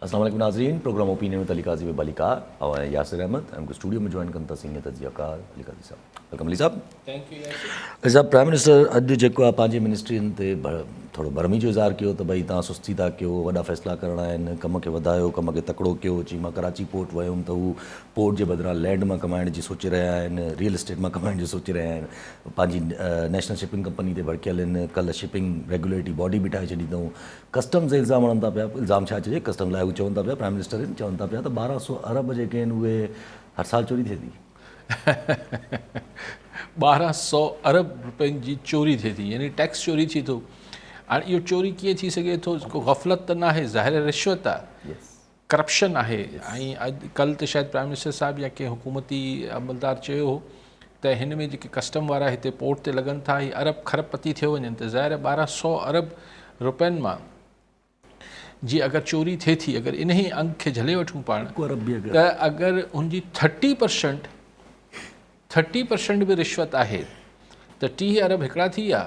السلام عليڪم ناظرين programme opinion with Ali Qazi ۾ ڀليڪار آئون آهيان ياسر احمد ۽ مون کي اسٽوڊيو ۾ جوائن ڪن ٿا سينيئر تجزيه ڪار علي قاضي صاحب welcome Ali صاحب thank you Yasir Ali صاحب پرائم منسٽر اڄ جيڪو آهي پنهنجي منسٽرين تي ٿورو برهمي جو اظهار ڪيو ته ڀئي توهان سستي ٿا ڪيو وڏا فيصلا ڪرڻا آهن ڪم کي وڌايو ڪم کي تڪڙو ڪيو چي مان ڪراچي پورٽ ويم ته هو پورٽ جي بدران لينڊ مان ڪمائڻ جي سوچي رهيا آهن ريئل اسٽيٽ مان ڪمائڻ جي سوچي رهيا آهن پنهنجي نيشنل شپنگ ڪمپني تي ڀڙڪيل آهن ڪلهه شپنگ ريگوليٽري باڊي به ٺاهي ڇڏي اٿئون ڪسٽمز تي الزام هڻن ٿا پيا الزام ڇا چئجي ڪسٽم لاء هو چون ٿا پيا پرائم منسٽر آهن چون ٿا پيا ته 1200 ارب جيڪي آهن اهي هر سال چوري ٿئي ٿي. 1200 ارب روپين جي چوري ٿئي ٿي يعني ٽيڪس چوري ٿئي ٿو. هاڻي اهو چوري ڪيئن ٿي سگهي ٿو؟ ڪو غفلت ته ناهي، ظاهر رشوت آهي، ڪرپشن آهي ۽ اڄ ڪلهه ته شايد پرائم منسٽر صاحب يا ڪنهن حڪومتي عملدار چيو هو ته هن ۾ جيڪي ڪسٽم وارا هتي پورٽ تي لڳن ٿا هي ارب کرب پتي ٿيو وڃن ته ظاهر آهي 1200 ارب روپين مان جي اگر چوري ٿئي ٿي اگر انهي انگ کي جهلي وٺون پاڻ ته اگر ان جي 30% 30% به رشوت آهي ته 30 ارب هڪڙا ٿي ويا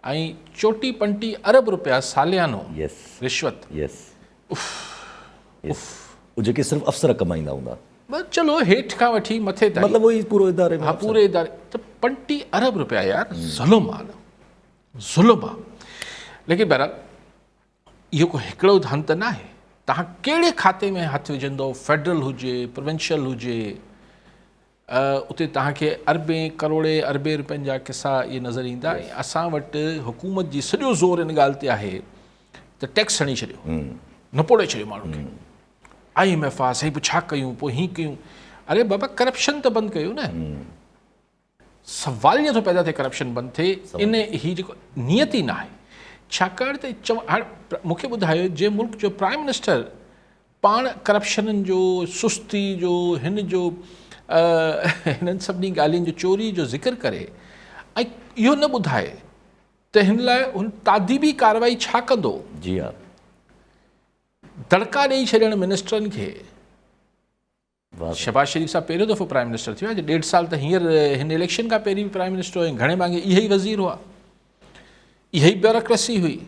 ۽ چوٽي پنٽي ارب روپيا ساليانو رشوت. اف اف. جيڪي صرف افسر ڪمائيندا هوندا. بس چلو هيٺ کان وٺي مٿي تائين. مطلب اهو ئي پورو اداري ۾. ها پوري اداري ته پنٽي ارب روپيا يار ظلم آ نه ظلم آ ليڪن بهرحال اهو ڪو هڪڙو ڌن ته ناهي توهان ڪهڙي کاتي ۾ هٿ وجهندو فيڊرل هجي پروونشل هجي اتي توهان کي اربين ڪروڙين اربين روپين جا قصا اهي نظر ايندا ۽ اسان وٽ حڪومت جي سڄو زور ان ڳالهه تي آهي ته ٽيڪس هڻي ڇڏيو نپوڙي ڇڏيو ماڻهن کي I M F آ سائين پوء ڇا ڪيون پوء هين ڪيون اري بابا ڪرپشن ته بند ڪيو نه سوال ئي نٿو پيدا ٿئي ڪرپشن بند ٿئي ان هي جيڪو نيت ئي نه آهي ڇاڪاڻ ته هاڻ مون کي ٻڌايو جنهن ملڪ جو پرائم منسٽر پاڻ ڪرپشنن جو سستي جو هن جو هنن سڀني ڳالهين جو چوري جو ذڪر ڪري ۽ اهو نه ٻڌائي ته هن لاء هن تاديبي ڪارروائي ڇا ڪندو؟ جي ها. دڙڪا ڏئي ڇڏڻ منسٽرن کي. شهباز شريف صاحب پهريون دفعو پرائم منسٽر ٿيو آهي ڏيڍ سال ته هينئر هن اليڪشن کان پهرين به پرائم منسٽر هو ۽ گهڻي ڀاڱي اهي ئي وزير هئا اها ئي بيوروڪريسي هئي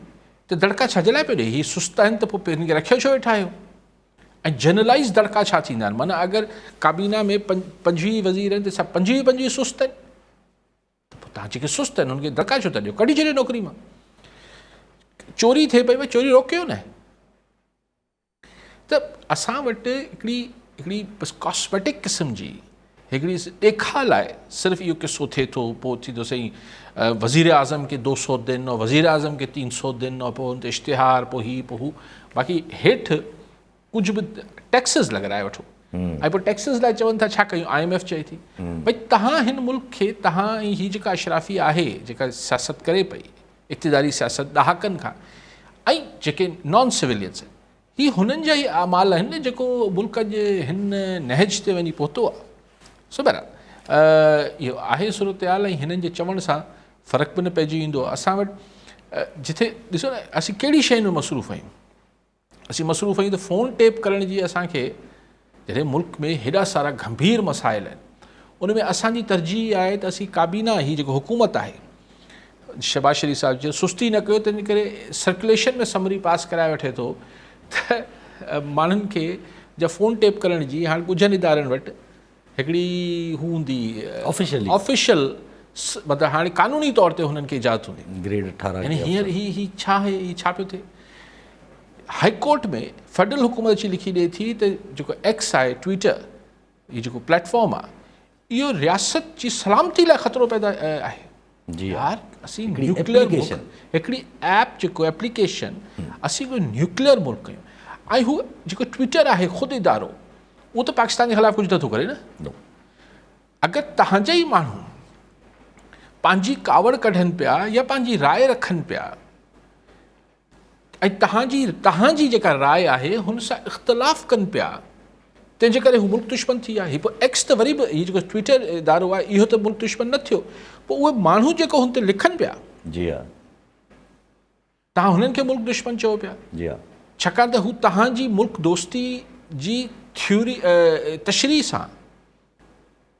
ته دڙڪا ڇا جي لاء پيو ڏئي؟ هي سست آهن ته پوء هن کي رکيو ڇو ويٺا آهيو؟ ۽ جنرلائز دڙڪا ڇا ٿيندا آهن؟ معنيٰ اگر ڪابينا ۾ 25 وزير آهن ته ڇا 25 25 سست آهن؟ ته پوء توهان جيڪي سست آهن انهن کي دڙڪا ڇو ٿا ڏيو؟ ڪڍي ڇڏيو نوڪري مان. چوري ٿئي پئي ڀاء چوري روڪيو نه. ته اسان وٽ هڪڙي هڪڙي بس ڪاسميٽڪ قسم جي هڪڙي ڏيکاء لاء صرف اهو قصو ٿئي ٿو پوء ٿيندو سائين وزير اعظم کي دو سو دن اور وزير اعظم کي تين سو دن اور پوء ان تي اشتهار پوء هي پوء هو باقي هيٺ ڪجهه به ٽيڪسز لڳرائي وٺو ۽ پوء ٽيڪسز لاء چون ٿا ڇا ڪيون I M F چئي ٿي ڀئي تهان هن ملڪ کي تهان ۽ هي جيڪا اشرافي آهي جيڪا سياست ڪري پئي اقتداري سياست ڏهاڪن کان ۽ جيڪي نان سويلينس آهن هي هنن جا ئي اعمال آهن نه جيڪو ملڪ اڄ هن نهج تي وڃي پهتو آهي سو بهرحال اهو آهي صورتحال ۽ هنن جي چوڻ سان فرق به نه پئجي ويندو اسان وٽ جتي ڏسو نه اسين ڪهڙي شين ۾ مصروف آهيون اسين مصروف آهيون ته فون ٽيپ ڪرڻ جي اسان کي جڏهن ملڪ ۾ هيڏا سارا گنڀير مسائل آهن ان ۾ اسان جي ترجيح آهي ته اسين ڪابينا هي جيڪو حڪومت آهي شهباز شريف صاحب چيو سستي نه ڪيو تنهن ڪري سرڪيوليشن ۾ سمري پاس ڪرائي وٺي ٿو ته ماڻهن کي جا فون ٽيپ ڪرڻ جي هاڻ ڳجهن ادارن وٽ هڪڙي هو هوندي آفيشل آفيشل مطلب هاڻي قانوني طور تي هنن کي اجازت هوندي گريڊ 18 يعني هينئر هي هي ڇا آهي هي ڇا پيو ٿئي هائي ڪورٽ ۾ فيڊرل حڪومت اچي لکي ڏئي ٿي ته جيڪو ايڪس آهي ٽوئيٽر هي جيڪو پليٽ فارم آهي اهو رياست جي سلامتي لاء خطرو پيدا آهي جي يار اسين نيوڪليئر ملڪ هڪڙي ايپ جيڪو ايپليڪيشن اسين ڪو نيوڪليئر ملڪ آهيون ۽ هو جيڪو ٽوئيٽر آهي خود ادارو اهو ته پاڪستان جي خلاف ڪجهه نٿو ڪري نه. اگر توهان جا ئي ماڻهو پنهنجي ڪاوڙ ڪڍن پيا يا پنهنجي راء رکن پيا ۽ توهان جي جيڪا راء آهي هن سان اختلاف ڪن پيا تنهن جي ڪري هو ملڪ دشمن ٿي ويا. هي پوء ايڪس ته وري به هي جيڪو ٽوئيٽر ادارو آهي اهو ته ملڪ دشمن نه ٿيو پوء اهي ماڻهو جيڪو هن تي لکن پيا جي ها توهان هنن کي ملڪ دشمن چئو پيا. جي ها. ڇاڪاڻ ته هو توهان جي ملڪ دوستي جي ٿيوري تشريح سان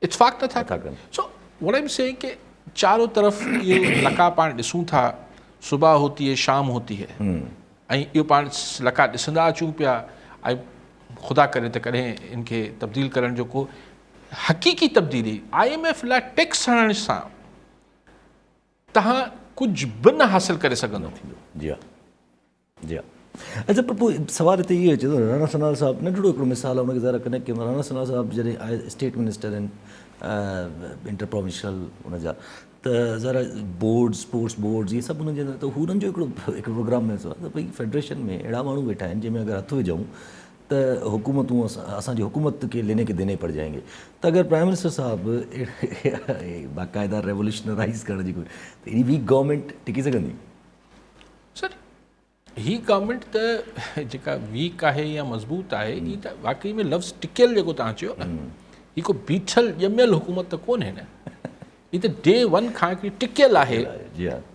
اتفاق نٿا ڪن. سو what I am saying ڪي چارو طرف اهو لقاء پاڻ ڏسون ٿا صبح هوتي هي شام هوتي هي ۽ اهو پاڻ لقاء ڏسندا اچون پيا ۽ خدا ڪري ته ڪڏهن ان کي تبديل ڪرڻ جو ڪو حقيقي تبديلي I M F لاء ٽيڪس هڻڻ سان توهان ڪجهه به نه حاصل ڪري سگهندو. جي ها جي ها اچا پر پوء سوال هتي اهو اچي ٿو راڻا ثناء صاحب ننڍڙو هڪڙو مثال آهي ان کي ذرا ڪنيڪٽ ڪيون راڻا ثناء صاحب جڏهن آء اسٽيٽ منسٽر آهن انٽر پروونشل ان جا ته ذرا بورڊز اسپورٽس بورڊز اهي سڀ انهن جي اندر ته هو انهن جو هڪڙو هڪ پروگرام ۾ ته ڀئي فيڊريشن ۾ اهڙا ماڻهو ويٺا آهن جنهن ۾ اگر هٿ وجهون ته حڪومتون اسان جي حڪومت کي ليني ڪي ديني پڙ جائين گي ته اگر پرائم منسٽر صاحب باقاعده ريولوشنرائز ڪرڻ جي ڪوشش ته ايڏي ويڪ گورنمينٽ ٽڪي سگهندي؟ سر هي گورنمينٽ ته جيڪا ويڪ آهي يا مضبوط آهي هي ته واقعي ۾ لفظ ٽڪيل جيڪو توهان چيو نه هي ڪو بيٺل ڄميل حڪومت ته ڪونهي نه هي ته ڊي ون کان هڪڙي ٽڪيل آهي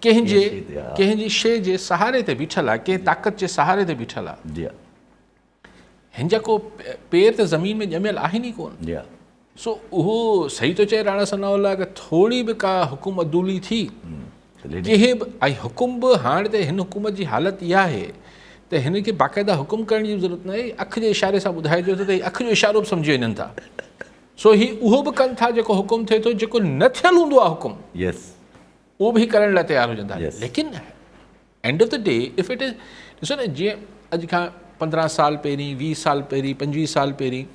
ڪنهن جي ڪنهن جي شي جي سهاري تي بيٺل آهي ڪنهن طاقت جي سهاري تي بيٺل آهي هن جا ڪو پير ته زمين ۾ ڄميل آهن ئي ڪونه. سو اهو صحيح ٿو چئي راڻا ثناء الله اگر ٿوري به ڪا حڪم عدولي ٿي ڪنهن به ۽ حڪم به هاڻ ته هن حڪومت جي حالت اها آهي ته هن کي باقاعده حڪم ڪرڻ جي ضرورت ناهي اک جي اشاري سان ٻڌائجو ٿو ته هي اک جو اشارو به سمجهي وڃن ٿا سو هي اهو به ڪن ٿا جيڪو حڪم ٿئي ٿو جيڪو نه ٿيل هوندو آهي حڪم اهو به هي ڪرڻ لاء تيار هجن ٿا ليڪن end of the day if it is ڏسو نه جيئن اڄ کان 15 سال پهرين 20 سال پهرين 25 سال پهرين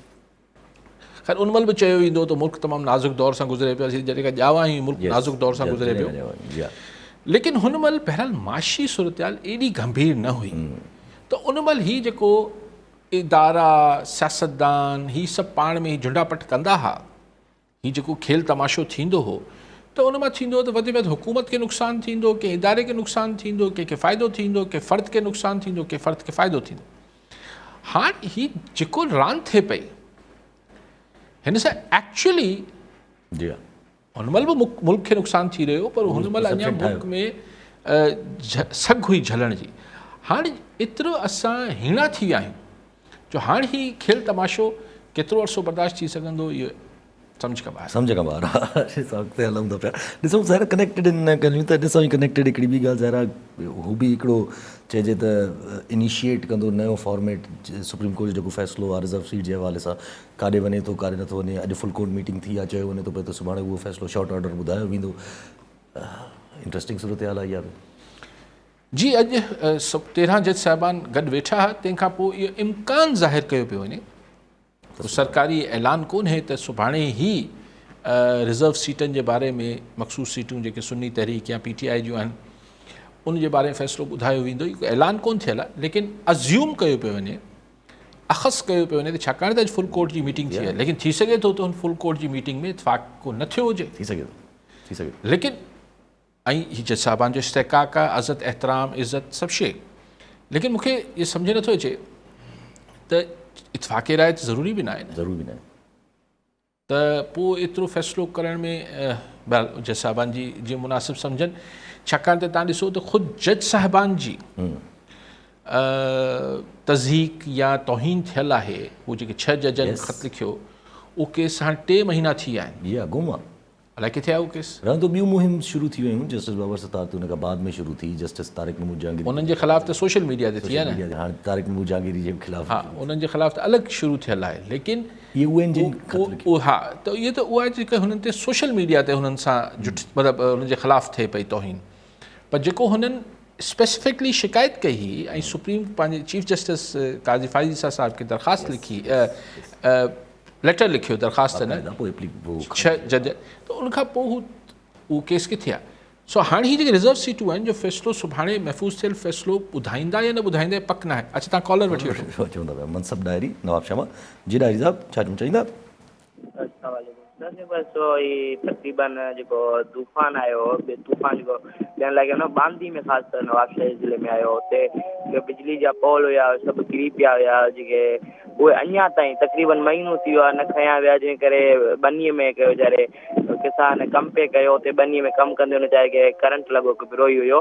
خير ان مهل به چيو ويندو ته ملڪ تمام نازڪ دور سان گذري پيو اسين جڏهن کان ڄاوا آهيون ملڪ نازڪ دور سان گذري پيو ليڪن هن مهل بهرحال معاشي صورتحال ايڏي گنڀير نه هئي ته ان مهل هي جيڪو ادارا سياستدان هي سڀ پاڻ ۾ جهنڊا پٽ ڪندا هئا هي جيڪو کيل تماشو ٿيندو هو ته ان مان ٿيندو هو ته وڌ ۾ وڌ حڪومت کي نقصان ٿيندو، ڪنهن اداري کي نقصان ٿيندو، ڪنهن کي فائدو ٿيندو، ڪنهن فرد کي نقصان ٿيندو، ڪنهن فرد کي فائدو ٿيندو. هاڻ هي جيڪو راند ٿئي پئي هن سان ايڪچولي جي ها هن مهل به ملڪ کي نقصان ٿي رهيو پر هن مهل اڃا ملڪ ۾ سگهه هئي جهلڻ جي. هاڻ ايترو اسان هيڻا ٿي ويا آهيون جو هاڻ هي کيل تماشو ڪيترو عرصو برداشت ٿي سگهندو اهو سمجهه کان ٻاهر. سمجهه کان ٻاهر آ ڏسو اڳتي هلون ٿا پيا ڏسو ظاهر ڪنيڪٽيڊ ان ڳالهيون ته ڏسو ڪنيڪٽيڊ هڪڙي ٻي ڳالهه ظاهر آ هو به هڪڙو چئجي ته انيشيئيٽ ڪندو نيو فارميٽ سپريم ڪورٽ جو جيڪو فيصلو آ رزرو سيٽ جي حوالي سان ڪاڏي وڃي ٿو ڪاڏي نٿو وڃي اڄ فل ڪورٽ ميٽنگ ٿي آ چيو وڃي ٿو پيو ته سڀاڻي اهو فيصلو شارٽ آرڊر ٻڌايو ويندو انٽريسٽنگ صورتحال آ اها به. جي اڄ 13 جج صاحبان گڏ ويٺا ها تنهن کان پوء اهو امڪان ظاهر ڪيو پيو وڃي ڪو سرڪاري اعلان ڪونهي ته سڀاڻي ئي رزرو سيٽن جي باري ۾ مخصوص سيٽون جيڪي سني تحريڪ يا پي ٽي آء جون آهن ان جي باري ۾ فيصلو ٻڌايو ويندو اهو اعلان ڪونه ٿيل آهي ليڪن ازيوم ڪيو پيو وڃي اخذ ڪيو پيو وڃي ته ڇاڪاڻ ته اڄ فل ڪورٽ جي ميٽنگ ٿي آهي ليڪن ٿي سگهي ٿو ته هن فل ڪورٽ جي ميٽنگ ۾ اتفاق ڪو نه ٿيو هجي ٿي سگهي ٿو ٿي سگهي ٿو ليڪن ۽ هي جج صاحبان جو استحقاق آ، عزت احترام عزت سڀ شيء ليڪن مون کي اهو سمجهه نٿو اچي ته اتفاق راء ته ضروري به ناهي نه ضروري به ناهي ته پوء ايترو فيصلو ڪرڻ ۾ بهرحال جج صاحبان جي جيئن مناسب سمجهن ڇاڪاڻ ته تان ڏسو ته خود جج صاحبان جي تضحيڪ يا توهين ٿيل آهي هو جيڪي 6 ججن خط لکيو اهو ڪيس هاڻ 3 مهينا ٿي ويا آهن جي ها گم آ الائي ڪٿي آهي اهو ڪيس. رهندو ٻيون مهم شروع ٿي ويون جسٽس بابر ستار تي ان کان بعد ۾ شروع ٿي جسٽس طارق محمود جهانگيري انهن جي خلاف ته سوشل ميڊيا تي ٿي آهي نه هاڻي طارق محمود جهانگيري جي خلاف ها انهن جي خلاف ته الڳ شروع ٿيل آهي ليڪن اهي اهي آهن جن خط لکيو ها ته اهي ته اها جيڪا هنن تي سوشل ميڊيا تي هنن سان جٺ مطلب هنن جي خلاف ٿئي پئي توهين پر جيڪو هنن اسپيسفڪلي شڪايت ڪئي هئي ۽ سپريم پنهنجي چيف جسٽس قاضي فائز عيسيٰ صاحب کي درخواست لکي ليٽر لکيو درخواست نه 6 جج ته ان کان پوء هو اهو ڪيس ڪٿي آهي سو هاڻي هي جيڪي رزرو سيٽون آهن جو فيصلو سڀاڻي محفوظ ٿيل فيصلو ٻڌائيندا يا نه ٻڌائيندا پڪ نه آهي اڇا تان ڪالر وٺي وٺو چون ٿا پيا منصب ڏاهري نواب شاهه مان جي ڏاهري صاحب ڇا چوڻ چاهيندا. السلام عليڪم سر جيڪو آهي سو هي تقريبن جيڪو طوفان آيو هو ٻي طوفان جيڪو ٻين علائقن ۾ ٻانڌي ۾ خاص طور نوابشاهي ضلعي ۾ آيو هتي بجلي جا پول هيا سڀ ڪري پيا هيا جيڪي اهي اڃا تائين تقريبن مهينو ٿي ويو آهي نه کنيا ويا جنهن ڪري ٻنيء ۾ هڪ ويچاري ڪسان ڪم پئي ڪيو اتي ٻنيء ۾ ڪم ڪندي ان ويچاري کي ڪرنٽ لڳو هڪ بروهي هيو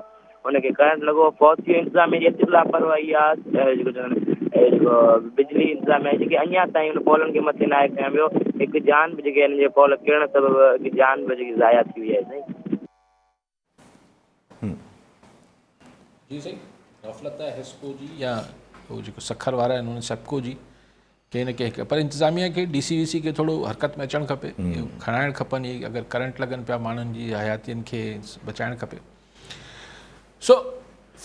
ان کي ڪرنٽ لڳو فوت ٿي ويو انتظاميا جي ايتري لاپرواهي آهي جيڪو چون جيڪو بجلي انتظاميا جيڪي اڃا تائين ان پولن کي مٿي ناهي کنيو ويو هڪ جان به جيڪي هن جي پول ڪرڻ سبب هڪ جان به جيڪي ضايع ٿي وئي آهي سائين. جي سائين غفلت آهي حيسڪو جي يا اهو جيڪو سکر وارا آهن انهن سيپڪو جي ڪنهن نه ڪنهن پر انتظاميا کي ڊي سي وي سي کي ٿورو حرڪت ۾ اچڻ کپي، کڻائڻ کپن اهي اگر ڪرنٽ لڳن پيا ماڻهن جي حياتين کي بچائڻ کپي. سو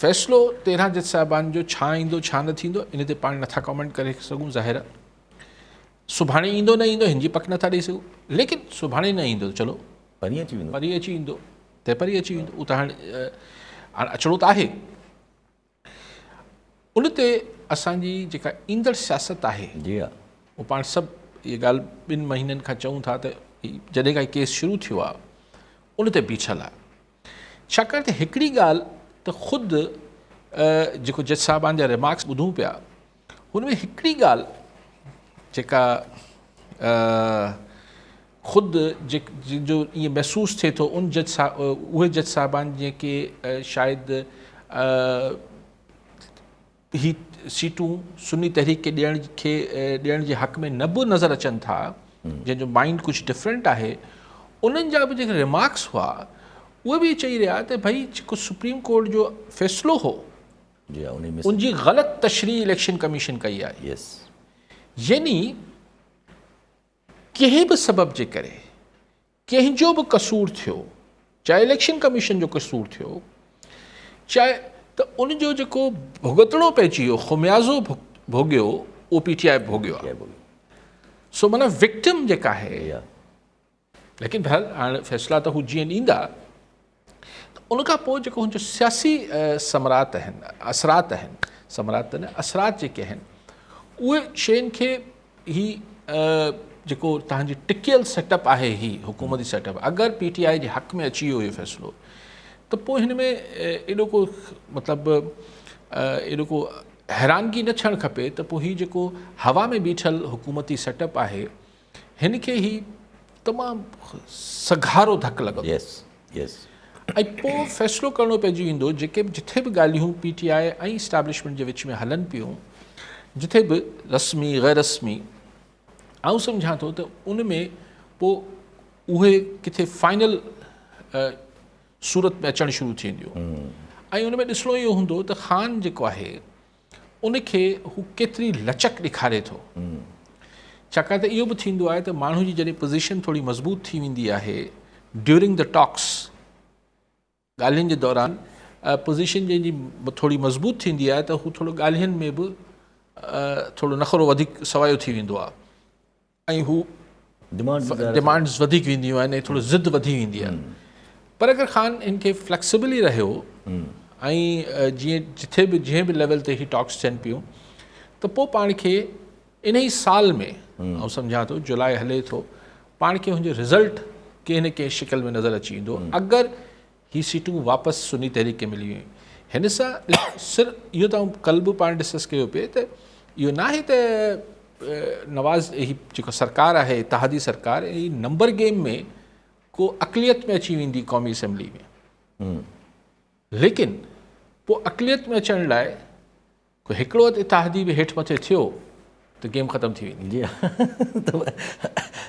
فيصلو 13 جج صاحبان جو ڇا ايندو ڇا نه ٿيندو ان تي پاڻ نٿا ڪامينٽ ڪري سگهون، ظاهر آهي سڀاڻي ايندو نه ايندو هن جي پڪ نٿا ڏئي سگهون، ليڪن سڀاڻي نه ايندو چلو پرينء اچي ويندو، پرينء اچي ويندو ته پرينء اچي ويندو، اهو ته هاڻي اچڻو ته آهي. ان تي اسان جي جيڪا ايندڙ سياست آهي جي ها اهو پاڻ سڀ اها ڳالهه 2 مهينن کان چئون ٿا ته جڏهن کان ڪيس شروع ٿيو آهي ان تي بيٺل آهي، ڇاڪاڻ ته هڪڙي ڳالهه ته خود جيڪو جج صاحبان جا ريمارڪس ٻڌون پيا هن ۾ هڪڙي ڳالهه جيڪا خود جن جو ائين محسوس ٿئي ٿو ان جج صاحب اهي جج صاحبان جيڪي شايد هي سيٽون سني تحريڪ کي ڏيڻ کي ڏيڻ جي حق ۾ نه به نظر اچن ٿا، جنهن جو مائنڊ ڪجهه ڊفرنٽ آهي، انهن جا به جيڪي ريمارڪس هئا اهي به چئي رهيا ته ڀئي جيڪو سپريم ڪورٽ جو فيصلو هو ان جي غلط تشريح اليڪشن ڪميشن ڪئي آهي، يعني ڪنهن به سبب جي ڪري ڪنهن جو به قصور ٿيو، چاهي اليڪشن ڪميشن جو قصور ٿيو چاهي ته ان جو جيڪو ڀڳتڻو پئجي ويو، خميازو ڀوڳيو، اهو پي ٽي آء ڀوڳيو آهي. سو معنيٰ وڪٽم جيڪا آهي، ليڪن بهرحال هاڻي فيصلا ته هو جيئن ڏيندا ته ان کان پوء جيڪو هن جو سياسي ثمرات آهن، اثرات آهن، ثمرات ته نه اثرات جيڪي آهن اهي شين کي هي جيڪو تهان جي ٽڪيل سيٽ اپ آهي هي حڪومتي سيٽ اپ اگر پي ٽي آء جي حق ۾ اچي ويو اهو فيصلو ته پوء هن ۾ ايڏو ڪو مطلب ايڏو ڪو حيرانگي نه ٿيڻ کپي ته پوء هي جيڪو هوا ۾ بيٺل حڪومتي سيٽ اپ آهي هن کي هي تمام سگهارو ڌڪ لڳندو. Yes yes. ۽ پوء فيصلو ڪرڻو پئجي ويندو جيڪي به جٿي به ڳالهيون پي ٽي آء ۽ اسٽيبلشمينٽ جي وچ ۾ هلن پيون جٿي به رسمي غير رسمي آئون سمجهان ٿو ته ان ۾ پوء اهي ڪٿي فائنل صورت ۾ اچڻ شروع ٿي وينديون ۽ ان ۾ ڏسڻو اهو هوندو ته خان جيڪو آهي ان کي هو ڪيتري لچڪ ڏيکاري ٿو. ڇاڪاڻ ته اهو به ٿيندو آهي ته ماڻهو جي جڏهن پوزيشن ٿوري مضبوط ٿي ويندي آهي ڊيورنگ the talks, ڳالهين جي دوران پوزيشن جنهن جي ٿوري مضبوط ٿيندي آهي ته هو ٿورو ڳالهين ۾ به ٿورو نخرو وڌيڪ سوايو ٿي ويندو آهي. ۽ هو ڊمانڊز وڌيڪ وينديون آهن ۽ ٿورو ضد وڌي ويندي آهي پر اگر خان هن کي فليڪسبل ئي رهيو ۽ جيئن جٿي به جنهن به ليول تي هي ٽاڪس ٿين پيون ته پوء پاڻ کي ان ئي سال ۾ آئون سمجهان ٿو جولاء هلي ٿو پاڻ کي هن جو رزلٽ ڪنهن نه ڪنهن شڪل ۾ نظر اچي ويندو اگر هي سيٽون واپس سني تحريڪ کي ملي ويون. هن سان سر اهو ته آئون ڪل به پاڻ ڊسڪس ڪيو پئي ته اهو ناهي ته نواز هي جيڪو سرڪار آهي اتحادي سرڪار هي نمبر گيم ۾ ڪو اقليت ۾ اچي ويندي قومي اسيمبلي ۾ ليڪن پوء اقليت ۾ اچڻ لاء ڪو هڪڙو اڌ اتحادي به هيٺ مٿي ٿيو ته گيم ختم ٿي ويندي. جي ها ته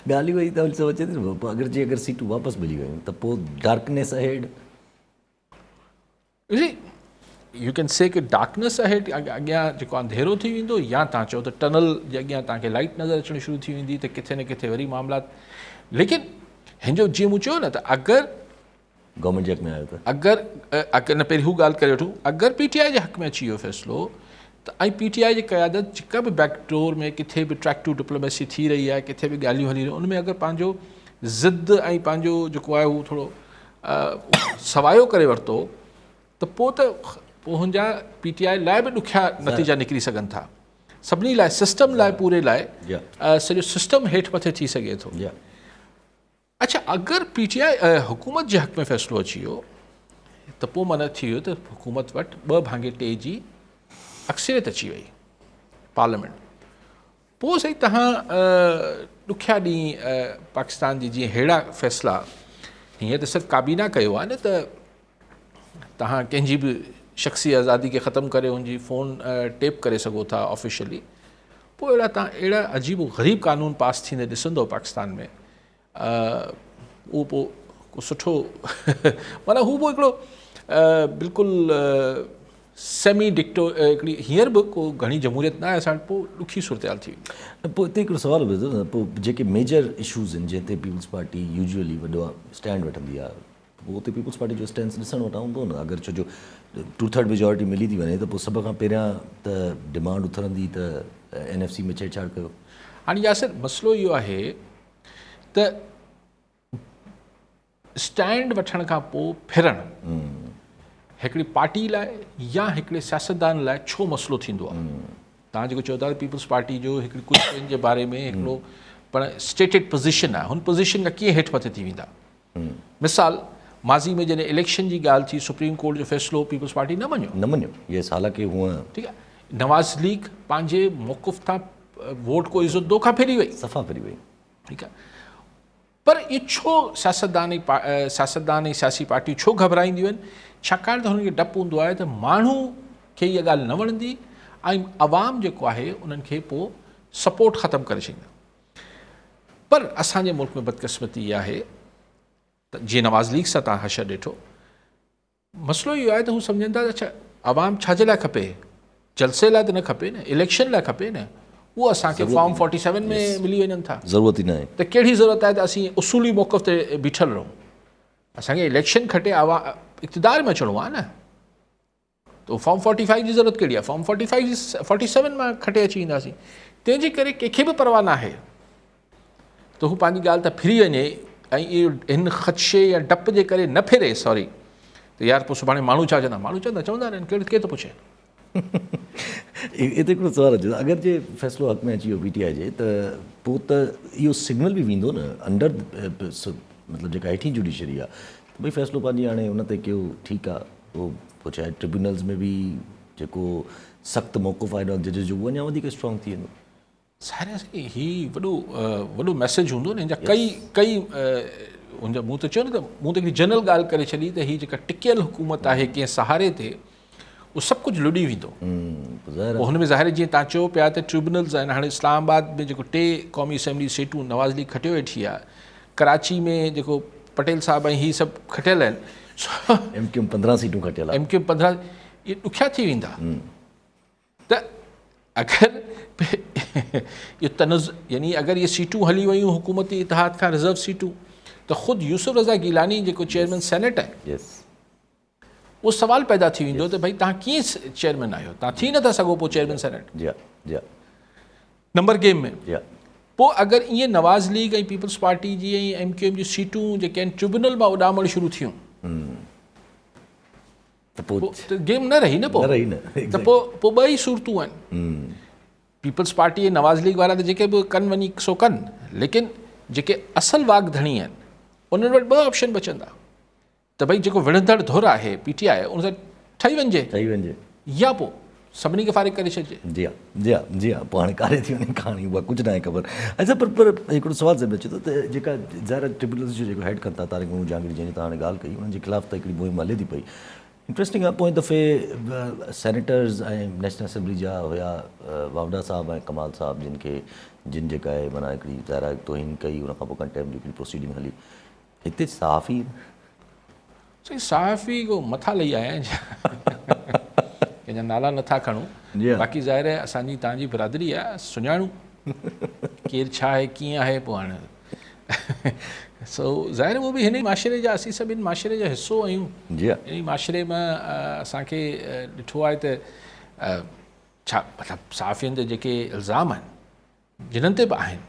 ڳالهه اها ئي ته سمجهه اچي ٿي نه پوء اگر جي اگر سيٽون واپس ملي ويون ته پوء darkness ahead. You see you can see K darkness ahead اڳيان جيڪو انڌيرو ٿي ويندو يا توهان چئو ته ٽنل جي اڳيان توهان کي لائٽ نظر اچڻ شروع ٿي ويندي ته ڪٿي نه ڪٿي وري معاملات ليڪن هن جو جيئن مون چيو نه ته اگر گورنمينٽ جي حق ۾ آيو ته. اگر اگر نه پهرين هو ڳالهه ڪري وٺون اگر پي ٽي آء جي حق ۾ اچي ويو فيصلو ته ۽ پي ٽي آء جي قيادت جيڪا به بيڪ ڊور ۾ ڪٿي به ٽريڪ ٽو ڊپلوميسي ٿي رهي آهي ڪٿي به ڳالهيون هلي رهيون ان ۾ اگر پنهنجو ضد ۽ پنهنجو جيڪو آهي هو ٿورو سوايو ڪري ورتو ته پوء ته پوء هن جا پي ٽي آء لاء به ڏکيا نتيجا نڪري سگهن ٿا سڀني لاء سسٽم لاء پوري لاء سڄو سسٽم هيٺ مٿي ٿي سگهي ٿو. اڇا اگر پي ٽي آء حڪومت جي حق ۾ فيصلو اچي ويو ته پوء معنيٰ ٿي ويو ته حڪومت وٽ 2/3 جي اڪثريت اچي وئي پارليامينٽ پوء سائين تهان ڏکيا ڏينهن پاڪستان جي جيئن ههڙا فيصلا هيئن ته صرف ڪابينا ڪيو آهي نه ته تهان ڪنهن جي به شخصي آزادي کي ختم ڪري ان جي فون ٽيپ ڪري سگهو ٿا آفيشلي پوء اهڙا تهان اهڙا عجيب و غريب قانون پاس ٿيندي ڏسندو پاڪستان ۾ اهو پوء ڪو سٺو معنيٰ هو پوء هڪڙو بلڪل سيمي ڊڪٽو هڪڙي هينئر به ڪو گهڻي جمهوريت نه آهي اسان وٽ پوء ڏکي صورتحال ٿي ويندي. نه پوء اتي هڪڙو سوال اڀري ٿو نه پوء جيڪي ميجر اشوز آهن جنهن تي پيپلز پارٽي يوزوئلي وڏو اسٽينڊ وٺندي آهي پوء اتي پيپلز پارٽي جو اسٽينس ڏسڻ وٽان هوندو نه اگر ڇو جو ٽو ٿرڊ ميجارٽي ملي ٿي وڃي ته پوء سڀ کان پهريان ته ڊمانڊ اٿرندي ته اين ايف سي ۾ ڇيڙڇاڙ ڪيو. هاڻي ياسر مسئلو اهو آهي ته اسٽينڊ وٺڻ کان پوء ڦرڻ هڪڙي پارٽي لاء يا هڪڙي سياستدان لاء ڇو مسئلو ٿيندو آهي؟ توهان جيڪو چئو ٿا ته پيپلز پارٽي جو هڪڙي ڪجهه شين جي باري ۾ هڪڙو پڻ اسٽيٽيڊ پوزيشن آهي هن پوزيشن کان ڪيئن هيٺ مٿي ٿي ويندا؟ مثال ماضي ۾ جڏهن اليڪشن جي ڳالهه ٿي سپريم ڪورٽ جو فيصلو پيپلز پارٽي نه مڃيو. نه مڃيو يس حالانڪه هونء ٺيڪ آهي نواز ليگ پنهنجي موقف تان ووٽ ڪو عزت دو کان ڦري وئي. صفا ڦري وئي. ٺيڪ آهي پر اهو ڇو سياستدان ۽ سياستدان ۽ سياسي پارٽيون ڇو گهٻرائينديون آهن؟ ڇاڪاڻ ته هنن کي ڊپ هوندو آهي ته ماڻهو کي اها ڳالهه نه وڻندي ۽ عوام جيڪو آهي انهن کي پوء سپورٽ ختم ڪري ڇڏيندا. پر اسان جي ملڪ ۾ بدقسمتي اها آهي ته جيئن نواز ليگ سان توهان حشر ڏٺو، مسئلو اهو آهي ته هو سمجهن ٿا ته اڇا عوام ڇا جي لاء کپي، جلسي لاء ته نه کپي نه، اليڪشن لاء کپي نه، اهو اسان کي فارم فورٽي سيون ۾ ملي وڃن ٿا، ضرورت ئي ناهي ته ڪهڙي ضرورت آهي ته اسين اصولي موقف تي بيٺل رهون، اسان کي اليڪشن کٽي عوام اقتدار ۾ اچڻو آهي نه، ته فارم فورٽي فائيو جي ضرورت ڪهڙي آهي، form forty five forty seven مان کٽي اچي وينداسين، تنهن جي ڪري ڪنهن کي به پرواهه ناهي ته هو پنهنجي ڳالهه تان ڦري وڃي ۽ اهو هن خدشي يا ڊپ جي ڪري نه ڦري سوري ته يار پوء سڀاڻي ماڻهو ڇا چوندا، ماڻهو چوندا چوندا رهن ڪير ڪير ٿو پڇي. هتي هڪڙو سوال اچي ٿو اگر جي فيصلو حق ۾ اچي ويو پي ٽي آء جي ته پوء ته اهو سگنل به ويندو نه انڊر مطلب جيڪا هيٺين جوڊيشري آهي ته ڀئي فيصلو پنهنجي هاڻي ان تي ڪيو ٺيڪ آهي پوء پوء چاهي ٽربيونلز ۾ به جيڪو سخت موقف آهي ان ججز جو اهو اڃا وڌيڪ اسٽرانگ ٿي ويندو. ظاهر آهي هي وڏو وڏو ميسيج هوندو نه هن جا ڪئي ڪئي هن جا مون ته چيو نه ته مون ته هڪڙي جنرل ڳالهه ڪري ڇڏي ته هي جيڪا ٽڪيل حڪومت آهي ڪنهن سهاري تي اهو سڀ ڪجهه لڏي ويندو پوء هن ۾ ظاهر جيئن تان چئو پيا ته ٽربيونلز آهن هاڻي اسلام آباد ۾ جيڪو ٽي قومي اسيمبلي سيٽون نواز ليگ کٽيو ويٺي آهي ڪراچي ۾ جيڪو پٽيل صاحب ۽ هي سڀ کٽيل آهن ايم ڪيو ايم 15 سيٽون کٽيل آهي ايم ڪيو ايم 15 اهي ڏکيا ٿي ويندا ته اگر اهو تنز يعني اگر اهي سيٽون هلي ويون حڪومتي اتحاد کان رزرو سيٽون ته خود يوسف رضا گيلاني جيڪو چيئرمين سينيٽ آهي اهو سوال پيدا ٿي ويندو ته ڀئي تهان ڪيئن چيئرمين آهيو تهان ٿي نٿا سگهو پوء چيئرمين سينيٽ جي جي نمبر گيم ۾ جي پوء اگر ائين نواز ليگ ۽ پيپلز پارٽي جي ۽ ايم ڪيو ايم جون سيٽون جيڪي آهن ٽربيونل مان اڏامڻ شروع ٿيون ته پوء ته گيم نه رهي نه پوء نه رهي نه ته پوء پوء ٻه ئي صورتون آهن پيپلز پارٽي ۽ نواز ليگ وارا ته جيڪي به ڪن وڃي سو ڪن ليڪن جيڪي اصل واڳ ڌڻي آهن انهن وٽ ٻه آپشن بچندا ته ڀئي جيڪو وڙهندڙ ڌر آهي پي ٽي آء ان سان ٺهي وڃجي ٺهي وڃجي يا پوء سڀني کي فارغ ڪري ڇڏجي. جي ها جي ها جي ها پوء هاڻي ڪاڏي ٿي وڃي ڪهاڻي اها ڪجهه ناهي خبر اڇا پر پر هڪڙو سوال ذهن ۾ اچي ٿو ته جيڪا ظاهر آهي ٽربيونلز جو جيڪو هيڊ ڪن ٿا طارق محمود جهانگيري جنهن جي توهان هاڻي ڳالهه ڪئي انهن جي خلاف ته هڪڙي مهم هلي ٿي پئي انٽريسٽنگ آهي پوئين دفعي سينيٽرز ۽ نيشنل اسيمبلي جا هيا واوڊا صاحب ۽ ڪمال صاحب جن کي جن جيڪا آهي معنيٰ هڪڙي ظاهر آهي توهين ڪئي ان کان پوء ڪنٽيمپٽ جي هڪڙي پروسيڊنگ هلي هتي صحافي. سائين صحافي ڪو مٿا لهي آيا آهن ڇا؟ ڪنهن جا نالا نٿا کڻون باقي ظاهر آهي اسان جي توهان جي برادري آهي سڃاڻون ڪير ڇا آهي ڪيئن آهي پوء هاڻي سو ظاهر اهو به هن معاشري جا اسين سڀ هن معاشري جو حصو آهيون جي هن معاشري ۾ اسان کي ڏٺو آهي ته ڇا مطلب صحافين تي جيڪي الزام آهن جنھن تي به آھن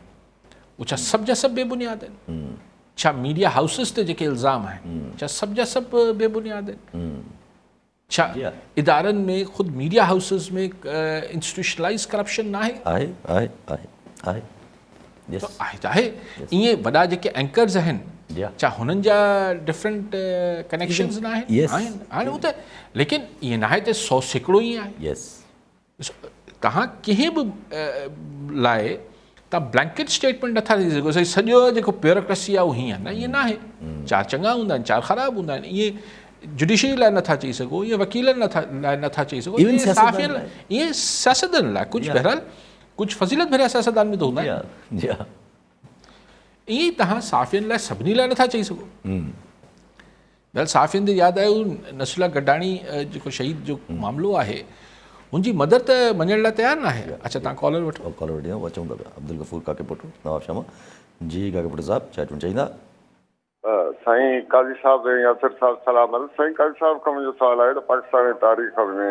اھي ڇا سڀ جا سڀ بي بنياد آھن؟ ڇا ميڊيا ھائوسز تي جيڪي الزام آھن ڇا سڀ جا سڀ بي بنياد آھن؟ ڇا ادارن ۾ خود ميڊيا هائوسز ۾ انسٽيٽيوشنلائز ڪرپشن ناهي؟ آهي آهي آهي آهي ته آهي ته آهي ائين وڏا جيڪي اينڪرز آهن ڇا هنن جا ڊفرنٽ ڪنيڪشنز نه آهن؟ آهن هاڻي هو ته ليڪن ائين ناهي ته 100% ائين آهي. ڏسو توهان ڪنهن به لاء توهان بلينڪيٽ اسٽيٽمينٽ نٿا ڏئي سگهو سائين سڄو جيڪو بيوروڪريسي آهي اهو هيئن نه ائين ناهي چار چڱا هوندا آهن چار خراب هوندا آهن ائين جڊيشري لاء نٿا چئي سگهو ائين وڪيلن نٿا لاء نٿا چئي سگهو ائين صحافين لاء ائين سياستدانن لاء ڪجهه بهرحال ڪجهه فضيلت ڀريا سياستدان به ته هوندا آهن ائين توهان صحافين لاء سڀني لاء نٿا چئي سگهو. بهرحال صحافين تي ياد آيو نصرالله گڏاڻي جيڪو شهيد جو معاملو آهي هن جي مدر ته مڃڻ لاء تيار ناهي. اڇا تان ڪالر وٺو. ڪالر وٺي اچون ٿا پيا عبدالغفور ڪاڪيپوٽو نوابشاهه مان جي ڪاڪيپوٽو صاحب ڇا چوڻ چاهيندا. سائين قاضي صاحب ۽ ياسر صاحب سلام عرض سائين قاضي صاحب کان منهنجو سوال آهي ته پاڪستان جي تاريخ ۾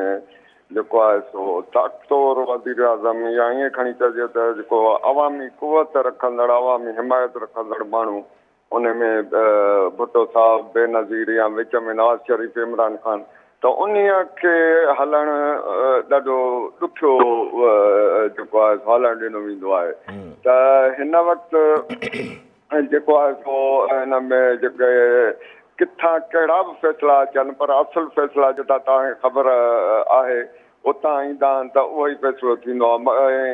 جيڪو آهي سو طاقتور وزيراعظم يا ائين کڻي چئجي ته جيڪو عوامي قوت رکندڙ عوامي حمايت رکندڙ ماڻهو ان ۾ ڀٽو صاحب، بينظير يا وچ ۾ نواز شريف، عمران خان ته انهيء کي هلڻ ڏاڍو ڏکيو جيڪو آهي سو هلڻ ڏنو ويندو آهي ته هن وقت جيڪو آهي سو هن ۾ جيڪي ڪٿان ڪهڙا به فيصلا اچن پر اصل فيصلا جتان توهان کي خبر آهي اتان ايندا آهن ته اهو ئي فيصلو ٿيندو آهي.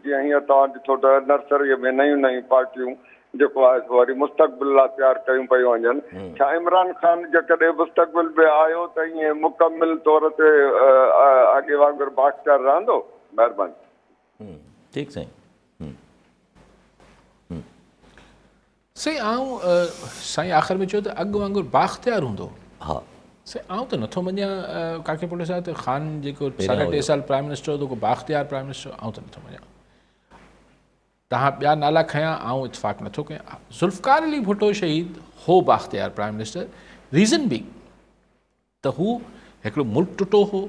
جيئن هينئر توهان ڏٺو ته نرسريء ۾ نيون نيون پارٽيون جيڪو آهي سو وري مستقبل لاء تيار ڪيون پيون وڃن. ڇا عمران خان جيڪڏهن مستقبل ۾ آيو ته ائين مڪمل طور تي اڳي وانگر بااختيار رهندو؟ مهرباني. ٺيڪ سائين. سائين آئون سائين آخر ۾ چيو ته اڳ وانگر بااختيار هوندو. ها. سائين آئون ته نٿو مڃان ڪاڪي پوٽي صاحب ته خان جيڪو ساڍا ٽي سال پرائم منسٽر هو ته ڪو بااختيار پرائم منسٽر آئون ته نٿو مڃان. تهان ٻيا نالا کنيا آئون اتفاق نٿو ڪيان. ذوالفقار علي ڀٽو شهيد هو بااختيار پرائم منسٽر ريزن بينگ ته هو هڪڙو ملڪ ٽٽو هو،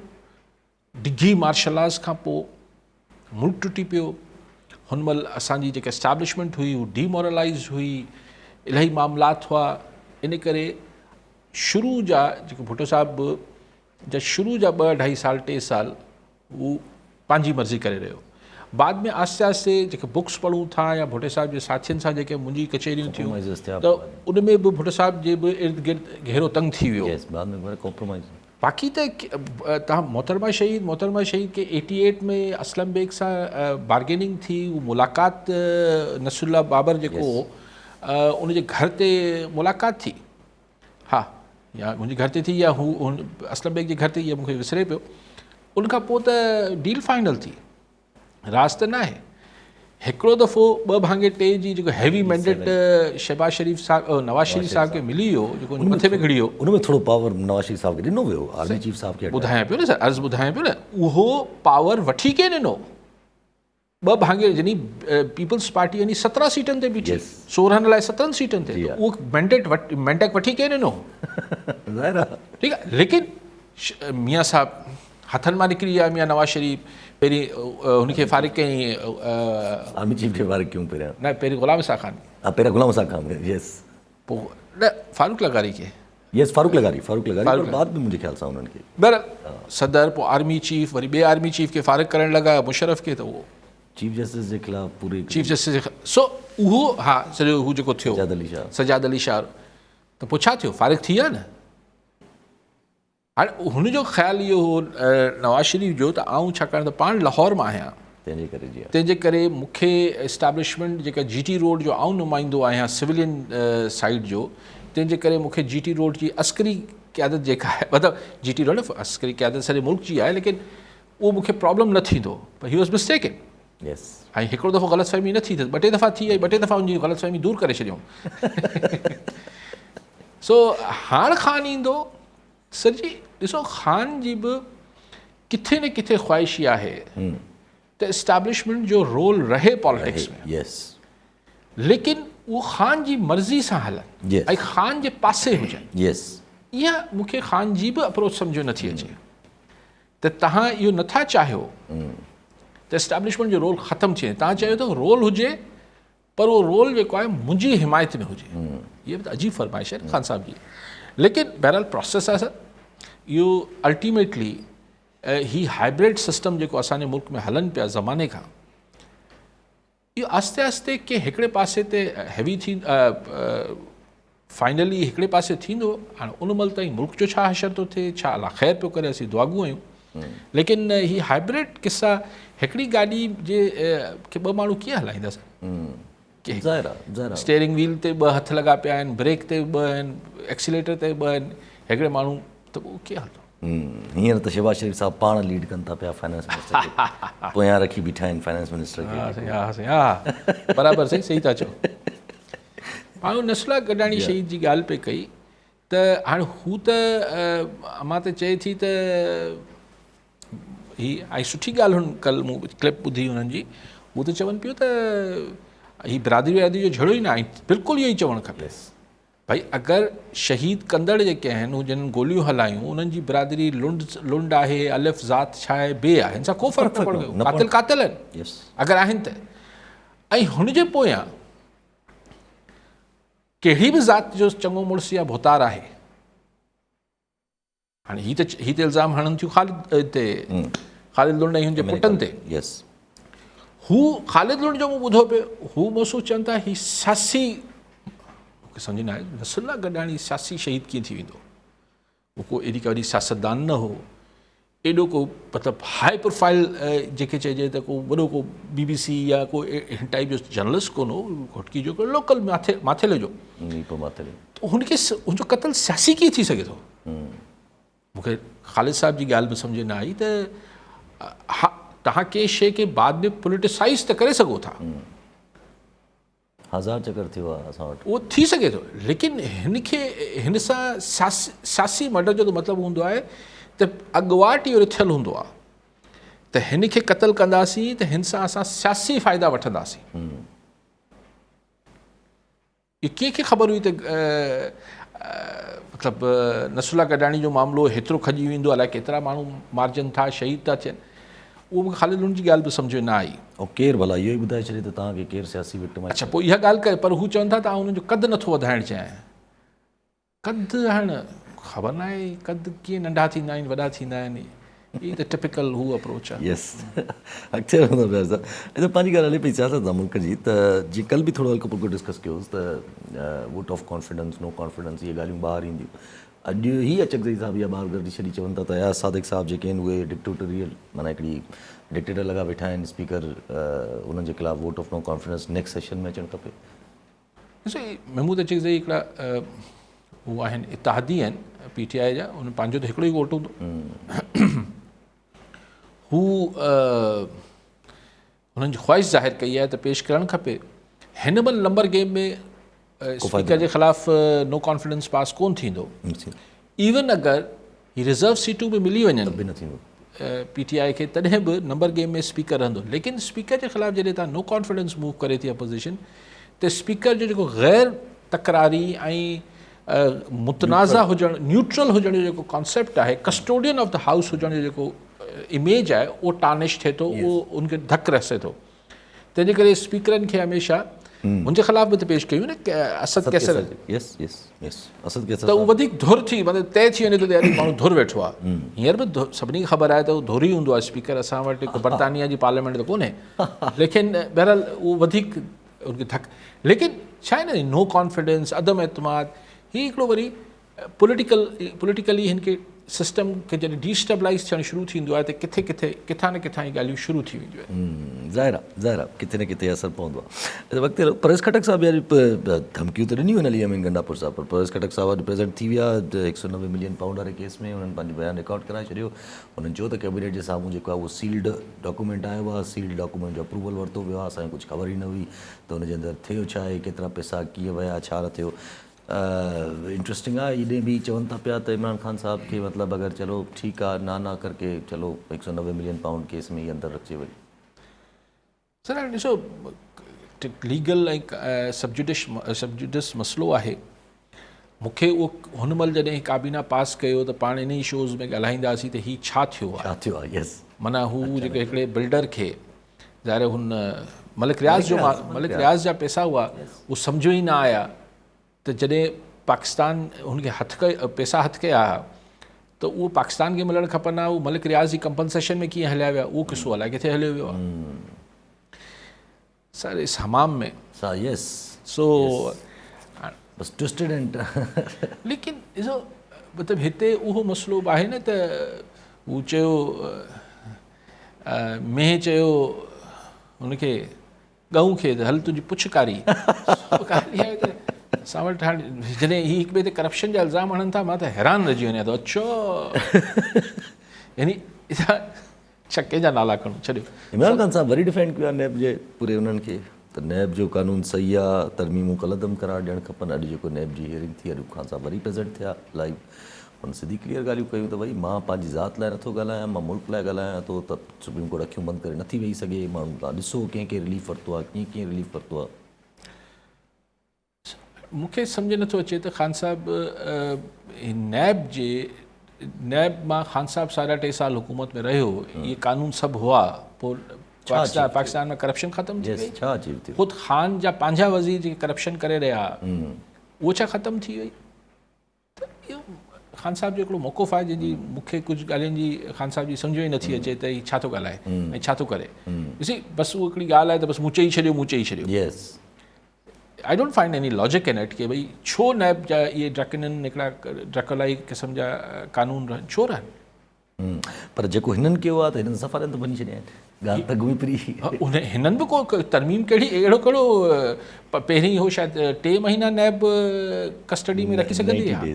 ڊگهي مارشلاز کان پوء ملڪ ٽٽي پيو، هن مهل اسان جي جيڪا اسٽيبلشمينٽ هئي هو ڊيمورلائيز هئي، الاهي معاملات هئا، ان ڪري شروع جا جيڪو ڀٽو صاحب جا شروع جا ٻه اڍائي سال ٽي سال هو پنهنجي مرضي ڪري رهيو. بعد ۾ آهستي آهستي جيڪي بڪس پڙهون ٿا يا ڀٽي صاحب جي ساٿين سان جيڪي منهنجي ڪچهريون ٿيون ته ان ۾ به ڀٽو صاحب جي به ارد گرد گهيرو تنگ ٿي ويو. باقي ته تهان محترمه شهيد محترمه شهيد کي ايٽي ايٽ ۾ اسلم بيگ سان بارگيننگ ٿي هو ملاقات نصرالله بابر جيڪو هو ان جي گهر تي ملاقات ٿي. ها يا منهنجي گهر تي ٿي يا هو اسلم بيگ جي گهر تي اها مون کي وسري پيو ان کان پوء ته ڊيل فائنل ٿي راز ته ناهي هڪڙو دفعو ٻه ڀاڱي ٽي جي جيڪو هيوي مينڊيٽ شهباز شريف صاحب نواز شريف صاحب کي ملي ويو جيڪو مٿي ۾ گهڙي ويو ان ۾ ٿورو پاور نواز شريف صاحب کي ڏنو ويو آرمي چيف صاحب کي ٻڌايان پيو نه سر عرض ٻڌايان پيو نه اهو پاور وٺي ڪين ڏنو ٻه ڀاڱي يعني پيپلز پارٽي يعني 17 سيٽن تي بيٺي 16 لاء 17 سيٽن تي اهو مينڊيٽ مينڊيٽ وٺي ڪين ڏنو ظاهر آهي ٺيڪ آهي ليڪن ميان صاحب هٿن مان نڪري ويا ميان نواز شريف پهرين هن کي فارغ ڪيائين آرمي چيف کي فارغ ڪيون پهريان نه پهرين غلام اسحاق خان ها پهريان غلام اسحاق خان يس پوء نه فاروق لغاري کي يس فاروق لغاري فاروق لغاري پر بعد ۾ منهنجي خيال سان انهن کي بهرحال صدر پوء آرمي چيف وري ٻئي آرمي چيف کي فارغ ڪرڻ لڳا مشرف کي ته اهو چيف جسٽس جي خلاف پوري چيف جسٽس جي سو اهو ها سڄو هو جيڪو ٿيو سجاد علي شاهه سجاد علي شاهه ته پوء ڇا ٿيو فارغ ٿي ويا نه هاڻي هن جو خيال اهو هو نواز شريف جو ته آئون ڇاڪاڻ ته پاڻ لاهور مان آهيان تنهن جي ڪري جي تنهن جي ڪري مون کي اسٽيبلشمينٽ جيڪا جي ٽي روڊ جو آئون نمائندو آهيان سولين سائيڊ جو تنهن جي ڪري مون کي جي ٽي روڊ جي عسڪري قيادت جيڪا آهي مطلب جي ٽي روڊ عسڪري قيادت سڄي ملڪ جي آهي ليڪن اهو مون کي پرابلم نه ٿيندو پر هي واز مسٽيڪن يس ۽ هڪڙو دفعو غلط فهمي نه ٿي اٿس ٻه ٽي دفعا ٿي ۽ ٻه ٽي دفعا ان جي غلط فهمي دور ڪري ڇڏيائون سو هاڻ خان ايندو سر جي ڏسو خان جي به ڪٿي نه ڪٿي خواهش اها آهي ته اسٽيبلشمينٽ جو رول رهي پاليٽڪس ۾ يس ليڪن اهو خان جي مرضي سان هلن ۽ خان جي پاسي هجن يس اها مون کي خان جي به اپروچ سمجهه نٿي اچي ته تهان اهو نٿا چاهيو ته اسٽيبلشمينٽ جو رول ختم ٿي وڃي تهان چاهيو ته رول هجي پر اهو رول جيڪو آهي منهنجي حمايت ۾ هجي. اها به ته عجيب فرمائش آهي نه خان صاحب جي. ليڪن بهرحال پراسيس آهي سر. اهو الٽيميٽلي هي هائبرڊ سسٽم جيڪو اسان جي ملڪ ۾ هلن پيا زماني کان اهو آهستي آهستي ڪنهن هڪڙي پاسي تي هيوي ٿي فائنلي هڪڙي پاسي ٿيندو هاڻي ان مهل تائين ملڪ جو ڇا حشر ٿو ٿئي ڇا الله خير پيو ڪري اسين دعاگو آهيون ليڪن هي هائبرڊ قصا هڪڙي گاڏي جي کي ٻه ماڻهو ڪيئن هلائيندا سر اسٽيرنگ ويل تي ٻه هٿ لڳا پيا آهن بريڪ تي ٻه آهن ايڪسيليٽر تي ٻه آهن هڪڙي ماڻهو ته پوء ڪيئن هلندو هينئر ته شهباز شريف صاحب پاڻ ليڊ ڪن ٿا پيا فائنانس منسٽر کي پويان رکي بيٺا آهن فائنانس منسٽر کي ها سائين ها سائين ها برابر سائين صحيح ٿا چئو پاڻ نصرالله گڏاڻي شهيد جي ڳالهه پئي ڪئي ته هاڻي هو ته امان ته چئي ٿي ته هي ۽ سٺي ڳالهه هن ڪل مون ڪلپ ٻڌي هنن جي هو ته چون پيو ته هي برادري ورادري جو جهيڙو ئي نه آهي بلڪل اهو ئي چوڻ کپي ڀئي اگر شهيد ڪندڙ جيڪي آهن هو جن گوليون هلايون انهن جي برادري لنڊ لنڊ آهي الف ذات ڇا آهي بي آهي هن سان ڪو فرق نه پوندو قاتل قاتل آهن اگر آهن ته ۽ هن جي پويان ڪهڙي به ذات جو چڱو مڙس يا ڀوتار آهي. هاڻي هي ته هي ته الزام هڻن ٿيون خالد تي خالد لنڊ ۽ هن جي پٽن تي. يس. هو خالد لنڊ جو مون ٻڌو پيو هو موصوف چون ٿا هي سياسي مونکي سمجهه نه آئي نصر الله گڏاڻي سياسي شهيد ڪيئن ٿي ويندو. هو ڪو ايڏي ڪا وڏي سياستدان نه هو ايڏو ڪو مطلب هاء پروفائل جنهن کي چئجي ته ڪو وڏو ڪو بي بي سي يا ڪو هن ٽائپ جو جرنلسٽ ڪونه هو گهوٽڪي جو لوڪل ماٿي ماٿيلي جو ته هن کي هن جو قتل سياسي ڪيئن ٿي سگهي ٿو مونکي خالد صاحب جي ڳالهه به سمجهه نه آئي ته ها توهان ڪنهن شيء کي بعد ۾ پوليٽيسائز ته ڪري سگهو ٿا هزار چڪر ٿيو آهي اسان وٽ. اهو ٿي سگهي ٿو ليڪن هن کي هن سان سياسي مرڊر جو ته مطلب هوندو آهي ته اڳواٽ اهو رٿيل هوندو آهي ته هن کي قتل ڪنداسين ته هن سان اسان سياسي فائدا وٺنداسين. اهو ڪنهن کي خبر هئي ته مطلب نصرالله گڏاڻي جو معاملو هيترو کڄي ويندو الائي ڪيترا ماڻهو مارجن ٿا شهيد ٿا ٿين. اهو مون کي خالد لنڊ جي ڳالهه به سمجهه ۾ نه آئي. او ڪير ڀلا اهو ئي ٻڌائي ڇڏي ته توهان کي ڪير سياسي وڪٽمائيز اڇا پوء اها ڳالهه ڪري پر هو چون ٿا ته آئون انهن جو قد نٿو وڌائڻ چاهيان. قد هاڻ خبر ناهي قد ڪيئن ننڍا ٿيندا آهن وڏا ٿيندا آهن هي ته ٽپيڪل هو اپروچ آهي. يس اڳتي هلندا پيا سان اچا پنهنجي ڳالهه هلي پئي سياست سان ملڪ جي ته جي ڪل به ٿورو هلڪو ڦلڪو ڊسڪس ڪيو هوس ته vote of confidence no confidence اهي ڳالهيون ٻاهر اينديون اڄ هي اچڪزئي صاحب اها ٻاهر گردي ڇڏي چون ٿا ته اياز صادق صاحب جيڪي آهن اهي ڊڪٽيٽوريل معنيٰ هڪڙي ڊڪٽيٽر لڳا ويٺا آهن اسپيڪر انهن جي خلاف vote of no confidence next session ۾ اچڻ کپي. ڏسو هي محمود اچڪزئي هڪڙا هو آهن اتحادي آهن پي ٽي آء جا انهن پنهنجو ته هڪڙو ئي ووٽ هوندو هو هنن جي خواهش ظاهر ڪئي آهي ته پيش ڪرڻ کپي. هن مهل نمبر گيم ۾ اسپيڪر جي خلاف نو ڪانفيڊنس پاس ڪون ٿيندو. ايون اگر هي ريزرو سيٽون به ملي وڃن پي ٽي آء کي تڏهن به نمبر گيم ۾ اسپيڪر رهندو ليڪن اسپيڪر جي خلاف جڏهن تان نو ڪانفيڊنس موو ڪري ٿي اپوزيشن ته اسپيڪر جو جيڪو غير تڪراري ۽ متنازع هجڻ نيوٽرل هجڻ جو جيڪو ڪانسيپٽ آهي ڪسٽوڊين آف the house هجڻ جو جيڪو اميج آهي اهو ٽارنش ٿئي ٿو اهو ان کي ڌڪ رسي ٿو تنهن جي ڪري اسپيڪرن کي هميشه هن جي خلاف به ته پيش ڪيون نه Asad Qaiser yes yes yes Asad Qaiser ته اهو وڌيڪ ڌر ٿي مطلب طئي ٿي وڃي ٿو ته يار ماڻهو ڌر ويٺو آهي هينئر به سڀني کي خبر آهي ته اهو ڌر ئي هوندو آهي اسپيڪر اسان وٽ هڪ برطانيا جي پارليامينٽ ته ڪونهي ليڪن بهرحال اهو وڌيڪ ان کي ڌڪ ليڪن ڇا آهي نه نو ڪانفيڊنس عدم اعتماد هي هڪڙو وري پوليٽيڪل پوليٽيڪلي هن کي سسٽم کي جڏهن ڊي اسٽيبلائز ٿيڻ شروع ٿيندو آهي ته ڪٿي ڪٿي ڪٿان نه ڪٿان هي ڳالهيون شروع ٿي وينديون آهن. ظاهر آهي ظاهر آهي ڪٿي نه ڪٿي اثر پوندو آهي وقت پرويز خٽڪ صاحب يار ڌمڪيون ته ڏنيون آهن علي امين گنڊاپور صاحب پر پرويز خٽڪ صاحب اڄ پريزنٽ ٿي ويا 190 ملين پائونڊ واري ڪيس ۾ انهن پنهنجو بيان رڪارڊ ڪرائي ڇڏيو انهن چيو ته ڪيبينيٽ جي سامهون جيڪو آهي اهو سيلڊ ڊاڪومينٽ آيو آهي سيلڊ ڊاڪومينٽ جو اپروول ورتو ويو آهي اسان کي ڪجهه خبر ئي نه هئي ته ان جي اندر ٿيو ڇا آهي ڪيترا پئسا ڪيئن ويا ڇا نه ٿيو انٽرسٽنگ آ ايڏي به چون ٿا پيا ته عمران خان صاحب کي مطلب اگر چلو ٺيڪ آ نا نا ڪر ڪي چلو 190 ملين پائونڊ ڪيس ۾ ئي اندر رکجي وري. سر هاڻي ڏسو ليگل ۽ سبجوڊش سبجوڊس مسئلو آهي مون کي اهو هن مهل جڏهن ڪابينا پاس ڪيو ته پاڻ انهي شوز ۾ ڳالهائينداسين ته هي ڇا ٿيو آهي ڇا ٿيو آهي يس معنيٰ هو جيڪي هڪڙي بلڊر کي ظاهر هن ملڪ رياض جو ملڪ رياض جا پئسا هئا اهو سمجهه ئي نه آيا ته جڏهن پاڪستان هن کي هٿ ڪيا پئسا هٿ ڪيا هئا ته اهو پاڪستان کي ملڻ کپن ها اهو ملڪ رياض جي ڪمپنسيشن ۾ ڪيئن هليا ويا اهو قصو الائي ڪٿي هليو ويو آهي سر اس حمام ۾ سا يس سو بس ٽوئسٽيڊ اينڊ ليڪن ڏسو مطلب هتي اهو مسئلو به آهي نه ته هو چيو مينهن چيو هن کي ڳئون کي ته هل تنهنجي پڇ ڪاري. سو ڳالهه اها آهي ته اسان وٽ هاڻي جڏهن هي هڪ ٻئي تي ڪرپشن جا الزام هڻن ٿا مان ته حيران رهجي وڃان ٿو اڇا يعني ڇڪي جا نالا کڻو ڇڏيو. عمران خان صاحب وري ڊفينڊ ڪيو آهي نيب جي پوري انهن کي ته. ته نيب جو قانون صحيح آ، ترميمون ڪالعدم قرار ڏيڻ کپن، اڄ جيڪو نيب جي هيئرنگ ٿي اڄ خان صاحب وري پريزنٽ ٿيا لائيو، هن سڌي ڪليئر ڳالهيون ڪيون ته ڀئي مان پنهنجي ذات لاء نٿو ڳالهايان مان ملڪ لاء ڳالهايان ٿو ته سپريم ڪورٽ اکيون بند ڪري نٿي ويهي سگهي، ماڻهو توهان ڏسو ڪنهن ڪنهن رليف ورتو آ، ڪيئن ڪيئن رليف ورتو آ. مون کي سمجهه نٿو اچي ته خان صاحب نيب جي نيب مان خان صاحب ساڍا ٽي سال حڪومت ۾ رهيو اهي قانون سڀ هئا پوء پاڪستان پاڪستان ۾ ڪرپشن ختم ٿي وئي خود خان جا پنهنجا وزير جيڪي ڪرپشن ڪري رهيا اهو ڇا ختم ٿي وئي ته اهو خان صاحب جو هڪڙو موقف آهي جنهن جي مون کي ڪجهه ڳالهين جي خان صاحب جي سمجهه ۾ نٿي اچي ته هي ڇا ٿو ڳالهائي ۽ ڇا ٿو ڪري. ڏسي بس اهو هڪڙي ڳالهه آهي ته بس مون چئي ڇڏيو مون چئي ڇڏيو. Yes. I don't find any logic in it ڪي ڀئي ڇو نيب جا اهي ڊرڪنن هڪڙا ڊرڪولائي قسم جا قانون رهن ڇو رهن. پر جيڪو هنن ڪيو آهي ته هنن صفا ڏند ڀڃي ڇڏيا آهن. ڳالهه ته گهمي ڦري. هنن به ڪو ترميم ڪهڙي اهڙو ڪهڙو پهرين هو شايد ٽي مهينا نيب ڪسٽڊي ۾ رکي سگهندي هئي.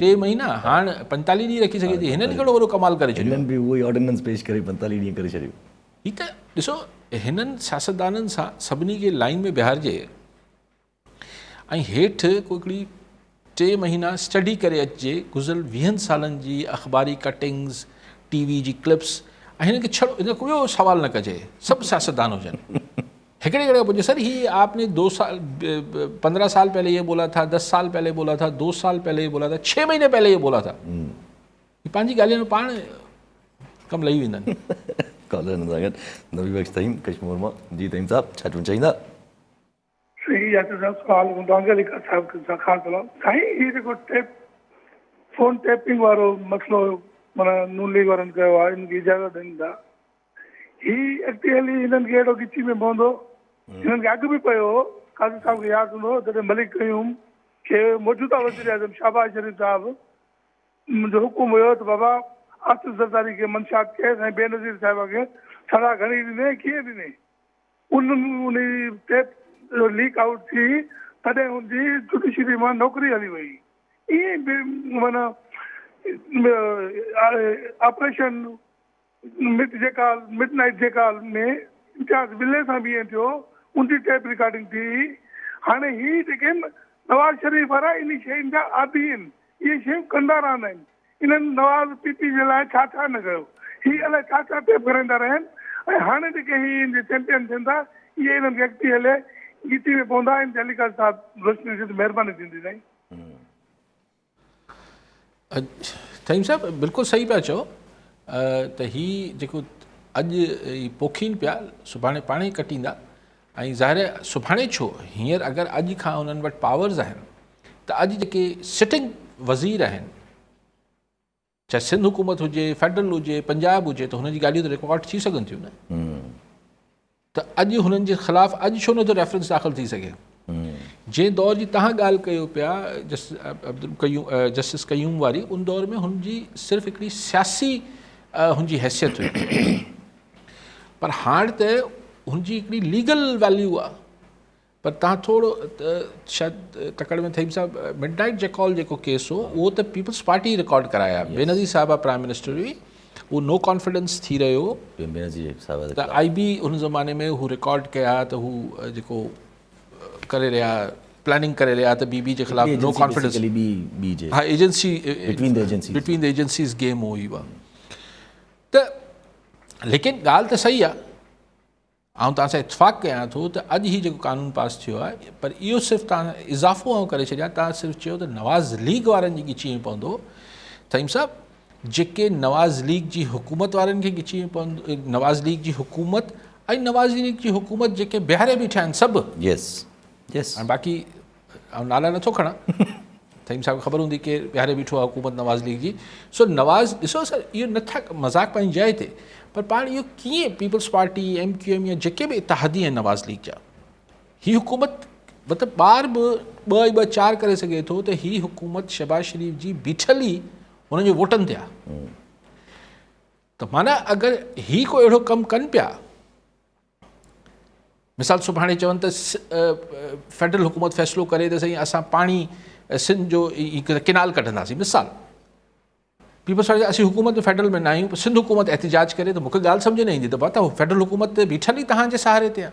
ٽي مهينا هاڻ 45 ڏينهن رکي سگهي ٿي. هنن ڪهڙو وڏو ڪمال ڪري ڇڏيو. هنن به اهو ئي آرڊيننس پيش ڪري 45 ڏينهن ڪري ڇڏيو. هي ته ڏسو هنن سياستدانن سان سڀني کي لائين ۾ بيهارجي. ۽ هيٺ ڪو هڪڙي ٽي مهينا اسٽڊي ڪري اچجي گذريل ويهن سالن جي اخباري ڪٽنگز، ٽي وي جي ڪلپس ۽ هنن کي ڇڙو هن کان ٻيو سوال نه ڪجي سڀ سياستدان هجن هڪڙي هڪڙي کان پڇجي سر هي آپ ني دو سال پندرهن سال پهلي يي بولا ٿا دس سال پهلي بولا ٿا دو سال پهلي يي بولا ٿا ڇهه مهيني پهلي يي بولا ٿا هي پنهنجي ڳالهين ۾ پاڻ ڪم لهي ويندن. ڪالر هن سان گڏ نبي بخش ٿهيم ڪشمور مان جي ٿهيم صاحب ڇا چوڻ چاهيندا. سائين ياسر صاحب سوال هوندو آهي علي قاضي صاحب کي خاص سلام سائين هي جيڪو ٽيپ فون ٽيپنگ وارو مسئلو معنيٰ نون ليگ وارن ڪيو آهي ان کي اجازت ڏين ٿا هي اڳتي هلي هنن کي اهڙو ڳچي ۾ پوندو هنن کي اڳ به پيو هو قاضي صاحب کي ياد هوندو جڏهن ملڪ قيوم کي موجوده وزير اعظم شهباز شريف صاحب جو حڪم هيو ته بابا آصف زرداري کي منشيات ڪيس ۽ بينظير صاحبه کي سزا گهڻي ڏني ڪيئن ڏني ان انهي ٽيپ ليڪ آئوٽ ٿي تڏهن ان جي جوڊيشري مان نوڪري هلي وئي ائين به معنيٰ آپريشن مڊ جيڪال مڊ نائيٽ جيڪال ۾ امتياز ولي سان به ائين ٿيو ان جي ٽيپ رڪارڊنگ ٿي هاڻي هي جيڪي آهن نواز شريف وارا انهي شين جا عادي آهن اهي شيون ڪندا رهندا آهن انهن نواز پي پي جي لاء ڇا ڇا نه ڪيو. هي الائي ڇا ڇا ٽيپ ڪرائيندا رهيا آهن ۽ هاڻي جيڪي هي ان جي چيمپيئن ٿين ٿا اهي انهن کي اڳتي هلي ڳچي ۾ پوندا ان تي علي قاضي صاحب روشني وجهي ته مهرباني ٿيندي سائين. ٿهيم صاحب بلڪل صحيح پيا چئو ته هي جيڪو اڄ هي پوکين پيا سڀاڻي پاڻ ئي ڪٽيندا ۽ ظاهر آهي سڀاڻي ڇو هينئر اگر اڄ کان انهن وٽ پاورز آهن ته اڄ جيڪي سٽنگ وزير آهن چاهي سنڌ حڪومت هجي فيڊرل هجي پنجاب هجي ته هنن جي ڳالهيون ته رڪارڊ ٿي سگهن ٿيون نه ته اڄ هنن جي خلاف اڄ ڇو نٿو ريفرنس داخل ٿي سگهي جنهن دور جي تهان ڳالهه ڪيو پيا جسٽس قيوم واري ان دور ۾ هن جي صرف هڪڙي سياسي هن جي حيثيت هئي پر هاڻ ته هن جي هڪڙي ليگل ويليو آهي پر تهان ٿورو شايد تڪڙ ۾ ٿهيم صاحب مڊ نائيٽ جيڪال جيڪو ڪيس هو اهو ته پيپلز پارٽي رڪارڊ ڪرايا بينظير صاحبه پرائم منسٽر هئي اهو نو ڪانفيڊنس ٿي رهيو بينظير صاحبه ته آئي بي ان زماني ۾ هو رڪارڊ ڪيا ته هو جيڪو ڪري رهيا پلاننگ ڪري رهيا ته بي بي جي خلاف نو ڪانفيڊنس ها agency between the agencies game هئي اها ته ليڪن ڳالهه ته صحيح آهي آئون توهان سان اتفاق ڪيان ٿو ته اڄ هي جيڪو قانون پاس ٿيو آهي پر اهو صرف توهان اضافو آئون ڪري ڇڏيان توهان صرف چيو ته نواز ليگ وارن جي ڳچي ۾ پوندو ٿهيم صاحب جيڪي نواز ليگ جي حڪومت وارن کي ڳچي ۾ پوندو نواز ليگ جي حڪومت ۽ نواز ليگ جي حڪومت جيڪي بيهاري بيٺا آهن سڀ يس يس ۽ باقي آئون نالا نٿو کڻان ٿهيم صاحب کي خبر هوندي ڪير بيهاري بيٺو آهي حڪومت نواز ليگ جي سو نواز ڏسو سر اهو نٿا مذاق پنهنجي جاء تي پر پاڻ اهو ڪيئن peoples party M Q M يا جيڪي به اتحادي آهن نواز ليگ جا هي حڪومت مطلب ٻار به ٻه ۽ ٻه چار ڪري سگهي ٿو ته هي حڪومت شهباز شريف جي بيٺل ئي هن جي ووٽن تي آهي ته معنيٰ اگر هي ڪو اهڙو ڪم ڪن پيا مثال سڀاڻي چون ته فيڊرل حڪومت فيصلو ڪري ته سائين اسان پاڻي سنڌ جو ڪينال ڪڍنداسين مثال پيپلز پارٽي اسين حڪومت ۾ فيڊرل ۾ نه آهيون سنڌ حڪومت احتجاج ڪري ته مونکي ڳالهه سمجهه نه ايندي ته بابا فيڊرل حڪومت ته بيٺل ئي توهان جي سهاري تي آهي.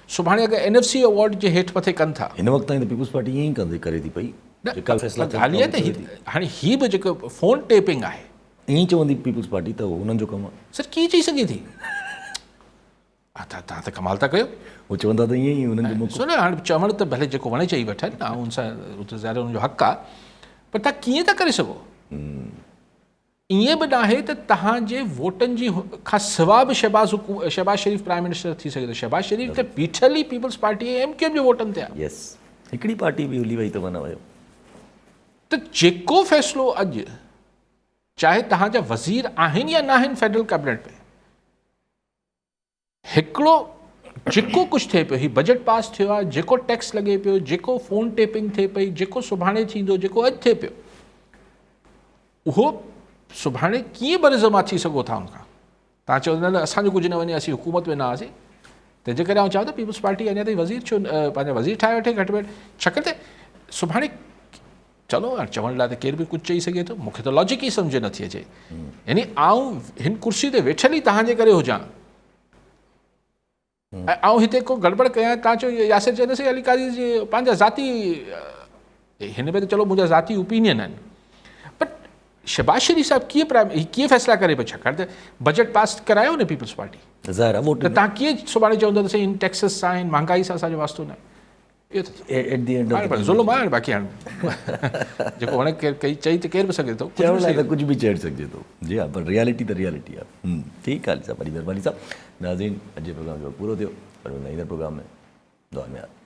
سڀاڻي اگر اين ايف سي ايوارڊ جي هيٺ مٿي ڪن ٿا. هن وقت تائين ته پيپلز پارٽي ائين ئي ڪندي ڪري ٿي پئي. جيڪا به فيصلا ٿين ٿا اهي ڪري ٿي. هاڻي هي به جيڪو فون ٽيپنگ آهي. ائين ئي چوندي پيپلز پارٽي ته انهن جو ڪم آهي. سر ڪيئن چئي سگهي ٿي؟ توهان ته ڪمال ٿا ڪيو. هو چوندا ته ائين ئي انهن جو موقف. سو نه هاڻي چوڻ ته ڀلي جيڪو وڻي چئي وٺن آئون ان سان ته ظاهر انهن جو حق آهي پر توهان ڪيئن ٿا ڪري سگهو؟ ائين به ناهي ته توهان جي ووٽن جي کان سوا به شهباز شهباز شريف پرائم منسٽر ٿي سگهي ٿو شهباز شريف ته بيٺل ئي peoples party ۽ M Q M جي ووٽن تي آهي. يس هڪڙي پارٽي به هلي وئي ته معنيٰ ويو. ته جيڪو فيصلو اڄ چاهي توهان جا وزير آهن يا ناهن فيڊرل ڪيبنيٽ ۾ هڪڙو جيڪو ڪجهه ٿئي پيو، هي بجيٽ پاس ٿيو آهي، جيڪو ٽيڪس لڳي پيو، جيڪو فون ٽيپنگ ٿئي پئي، جيڪو سڀاڻي ٿيندو، جيڪو اڄ ٿئي پيو، اهو سڀاڻي ڪيئن برذمه ٿي سگهو ٿا ان کان؟ توهان چئو نه نه اسان جو ڪجهه نه وڃي، اسين حڪومت ۾ نه هئاسين. تنهن جي ڪري آئون چوان ته پيپلز پارٽي اڃا تائين وزير ڇو پنهنجا وزير ٺاهي وٺي گهٽ ۾ گهٽ، ڇاڪاڻ ته سڀاڻي چلو هاڻي چوڻ لاء ته ڪير به ڪجهه چئي سگهي ٿو، مون کي ته لاجڪ ئي سمجهه نٿي اچي. يعني آئون هن ڪرسي تي ويٺل ئي توهان جي ڪري هجان ۽ آئون هتي ڪو گڙٻڙ ڪيان، توهان چئو ياسر چئي نه سهي علي قاضي جي پنهنجا ذاتي هن ۾ ته چلو منهنجا ذاتي اوپينين آهن، بٽ شهباز شريف صاحب ڪيئن پرائم هي ڪيئن فيصلا ڪري پيو، ڇاڪاڻ ته بجيٽ پاس ڪرايو نه پيپلز پارٽي، ظاهر آهي ووٽ ته توهان ڪيئن سڀاڻي چوندا ته سائين هن ٽيڪسز سان هن مهانگائي سان اسان جو واسطو نه آهي. ايٽ the and of ظلم آهي باقي هاڻي جيڪو هاڻي ڪير ڪئي چئي ته ڪير به سگهي ٿو چوڻ لاء ته ڪجهه به چئي سگهجي ٿو جي ها پر ريالٽي ته ريالٽي آهي ٺيڪ آهي علي صاحب وڏي مهرباني صاحب ناظرين اڄ جي پروگرام جو وقت پورو ٿيو وري ملندا ايندڙ پروگرام ۾ دعا ۾ ياد.